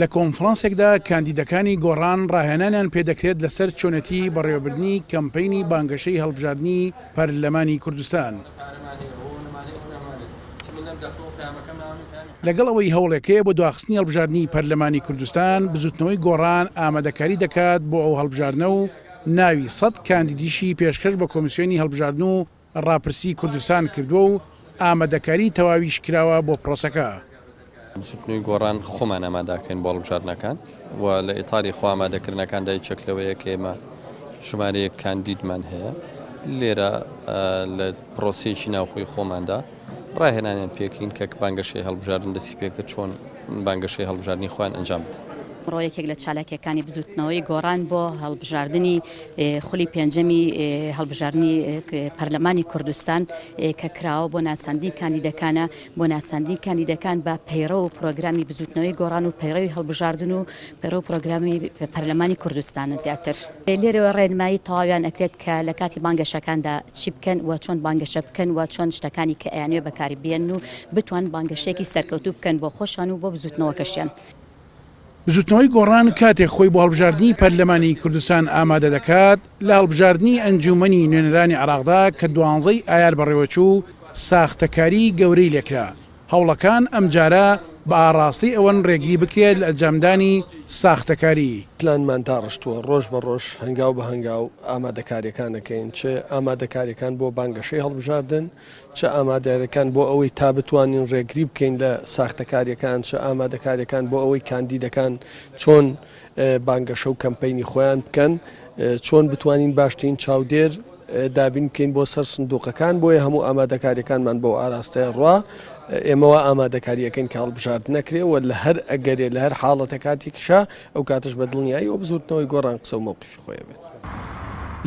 لە کۆنفرانسێکدا کاندیدەکانی گۆڕان ڕاهێنانیان پێدەکرێت لەسەر چۆنێتی بەڕێوەبردنی کەمپەینی بانگەشەی هەڵبژاردنی پەرلەمانی کوردستان. لەگەڵ ئەوەی هەوڵێک هەیە بۆ دواخستنی هەڵبژاردنی پەرلەمانی کوردستان، بزوتنەوەی گۆڕان ئامادەکاری دەکات بۆ ئەو هەڵبژاردنە و ناوی سەد کاندیدیشی پێشکەش بە کۆمیسیۆنی هەڵبژاردن و ڕاپرسی کوردستان کردووە و ئامادەکاری تەواویش کراوە بۆ پرۆسەکە. بزوتنەوەی گۆڕان خۆمان ئامادەکەین بۆ هەڵبژاردنەکان و لە ئیتاری خۆ ئامادەکردنەکاندا یەکێک لەوەیە کە ئێمە ژمارەیەک کاندیدمان هەیە لێرە لە پرۆسەیەکی ناوخۆی خۆماندا ڕاهێنانیان پێکەین کە بانگەشەی هەڵبژاردن دەستی پێکرد چۆن بانگەشەی هەڵبژاردنی خۆیان ئەنجام بدەن. ئەمڕۆ یەکێک لە چالاکییەکانی بزووتنەوەی گۆڕان بۆ هەڵبژاردنی خولی پێنجەمی هەڵبژاردنی پەرلەمانی کوردستان کە کراوە بۆ ناساندنی کاندیدەکانە بۆ ناساندنی کاندیدەکان بە پەیڕەو و پرۆگرامی بزووتنەوەی گۆڕان و پەیڕەوی هەڵبژاردن و پەیڕەو و پرۆگرامی پەرلەمانی کوردستانە زیاتر. لێرەوە ڕێنمایی تەواویان ئەکرێت کە لە کاتی بانگەشەکاندا چی بکەن و چۆن بانگەشە بکەن و چۆن شتەکانی کە ئەیانەوێت بەکاری بێنن و بتوان بانگەشەیەکی سەرکەوتوو بکەن بۆ خۆشیان و بۆ بزووتنەوەکەشیان. بزوتنەوەی گۆڕان کاتێک خۆی بۆ هەڵبژاردنی پەرلەمانی کوردستان ئامادە دەکات، لە هەڵبژاردنی ئەنجوومەنی نوێنەرانی عێراقدا کە دوانزەی ئایار بەڕێوەچوو، ساختەکاریی گەورەی لێکرا، هەوڵەکان ئەمجارە بە ئاڕاستەی ئەوەن رێگری بکرێت لە ئەنجامدانی ساختەکاری. پلانمان داڕشتووە، رۆژ بە رۆژ، هەنگاو بە هەنگاو ئامادەکارییەکان ئەکەین، چ ئامادەکارییەکان بۆ بانگەشەی هەڵبژاردن، چ ئامادەکاریەکان بۆ ئەوەی تا بتوانین ڕێگری بکەین لە ساختەکاریەکان، چ ئامادەکاریەکان بۆ ئەوەی کاندیدەکان چۆن بانگەشە و کەمپەینی خۆیان بکەن، چۆن بتوانین باشترین چاودێر دابین بکەین بۆ سەر سندوقەکان، بۆیە هەموو ئامادەکاریەکانمان بەو ئاراستەیە ڕوا، ئێمە وا ئامادەکاریەکەین کە هەڵبژاردن نەکرێ و لە هەر ئەگەرێ لە هەر حاڵەتە کاتێکیشا ئەو کاتەش بە دڵنیاییەوە بزووتنەوەی گۆڕان قسە و مەوقیفی خۆی ئەبێت.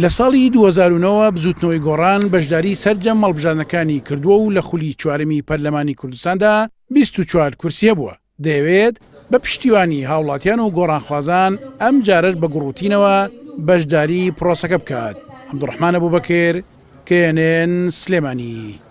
لە ساڵی 2009 ەوە بزووتنەوەی گۆڕان بەشداری سەرجەم هەڵبژاردنەکانی کردووە و لە خولی چوارەمی پەرلەمانی کوردستاندا 24 کورسی هەبووە، دەیەوێت بە پشتیوانی هاوڵاتیان و گۆڕانخوازان ئەمجارەش بە گوڕوتینەوە بەشداری پرۆسەکە بکات. عەبدولڕەحمان ئەبوبەکر، KNN، سلێمانی.